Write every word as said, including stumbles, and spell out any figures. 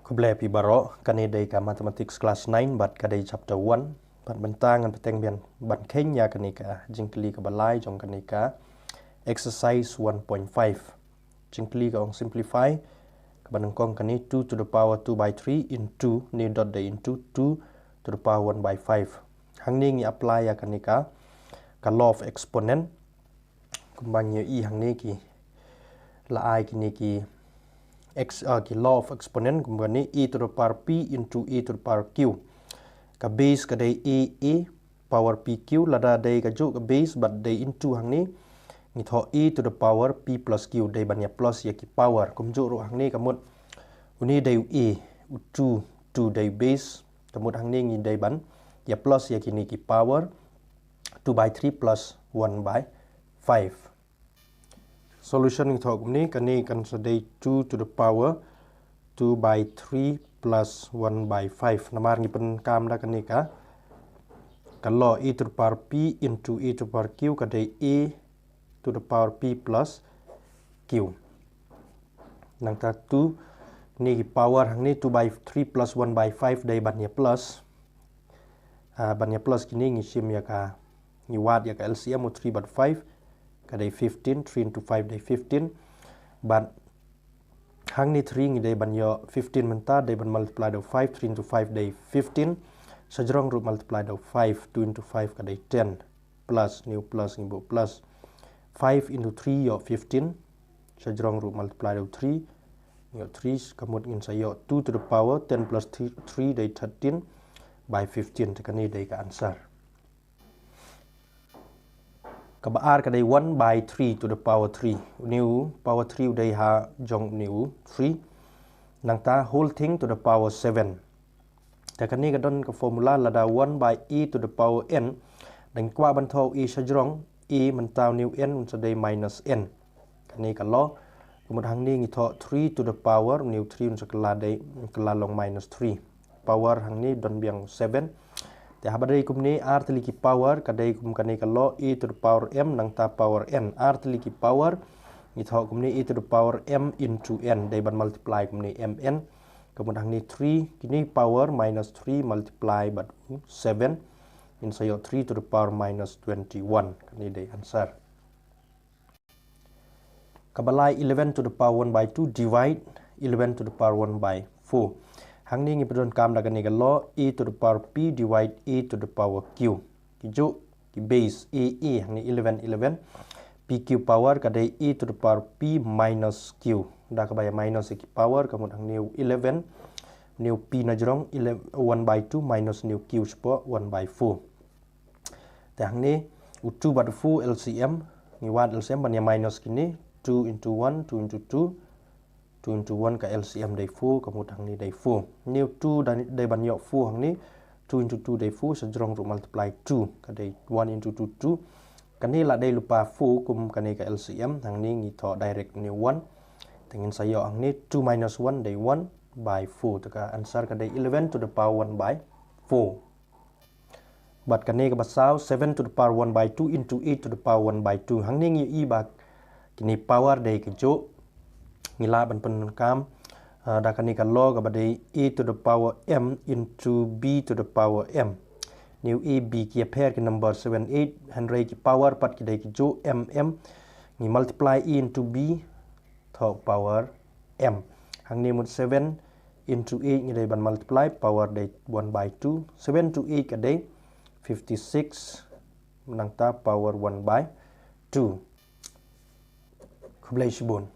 Khublei phi baroh, kane dei ka Mathematics class nine bad ka dei chapter one. Bad mynta ngan bteng biang ban kheiñ ïa kane ka jingkylli kaba lai jong kane ka exercise one point five. Jingkylli ka ong simplify kaba nyngkong kane two to the power two by three into, ne dot dei into two to the power one by five. Hangne ngi apply ïa kane ka, ka law of exponent. Kumba ngi ïohi hangne ki la ai kine ki ex, ah, ki law of exponent, kumba ne a to the power p into a to the power q. Ka base ka dei a, a power p q, lada dei kajuh ka base bad dei into hangne, ngi thoh a to the power p plus q, dei ban ïa plus ïa ki power. Kumjuh ruh hangne ka mut une dei u a, u two, two dei base, ka mut hangne ngi dei ban ïa plus ïa kine ki power, two by three plus one by five. Solution ngi thoh kumne, kane kan sa dei two to the power two by three plus one by five. Namar ngi pyndonkam da kane ka, ka law, a to the power p into a to the power q, ka dei a to the power p plus q. Nangta two, ne ki power hangne two by three plus one by five dei ban ïa plus. Ah, ban ïa plus kine ngi shim ïa ka, ngi wad ïa ka L C M u three bad five, ka dei fifteen, three into five dei fifteen. Bad hangne three ngi dei ban ïoh fifteen mynta, dei ban multiply da u five, three into five dei fifteen. Shajrong ruh multiply da u five, two into five ka dei ten. Plus, ne u plus ngi buh plus. Five into three ïoh fifteen. Shajrong ruh multiply da u three. Ïoh three, ka mut ngin sa ïoh two to the power ten plus three dei thirteen by fifteen. Te kane dei ka answer. Kaba ar ka dei one by three to the power three. Une u power three u dei ha jong une u three. Nangta whole thing to the power seven. Te kane ka don ka formula, lada one by a to the power n, dang kwah ban thoh a shajrong, a mynta une u n un sa dei minus n. Kane ka law, ka mut hangne ngi thoh three to the power, une u three un sa kylla dei, kylla long minus three. Power hangne don biang seven. Te haba dei kumne, ar tylli ki power, ka dei kum kane ka law, a to the power m, nangta power n. Ar tylli ki power, ngi thoh kumne a to the power m into n, dei ban multiply kumne m n. Ka mut hangne three, kine power minus three multiply bad u seven. Ngin sa ïoh three to the power minus twenty-one. Kane dei answer. Kaba lai, eleven to the power one by two divide eleven to the power one by four. Hangne ngi pyndonkam da kane ka law, a to the power p divide a to the power q. Kijuh ki base, a, a, hangne eleven, eleven. P q power ka dei a to the power p minus q. Da kaba ïa minus ïa ki power, ka mut hangne u eleven, une u p na jrong, eleven, one by two minus une u q shapoh, one by four. Te hangne u two bad four L C M, ngi wad L C M ban ïa minus kine, two into one, two into two, two into one, ka L C M dei four, ka mut hangne dei four. Une u two da, dei ban ïoh four hangne, two into two dei four, shajrong ruh multiply two, ka dei one into two, two. Kane la dei lypa four, kum kane ka L C M, hangne ngi thoh direct une u one. Te ngin sa ïoh hangne two minus one dei one by four. Te ka answer ka dei eleven to the power one by four. Bad kane kaba saw, seven to the power one by two into eight to the power one by two. Hangne ngi ïohi ba kine power dei kajuh. Ngi lah ban pyndonkam, ah, da kane ka law kaba dei a to the power m into b to the power m. Une u a, b ki ïapher ki number seven, eight, hynrei ki power pat ki dei kajuh, m, m. Ngi multiply a into b, thoh power m. Hangne mut seven into eight ngi dei ban multiply, power dei one by two. Seven to eight ka dei fifty-six, nangta power one by two. Khublei shibun.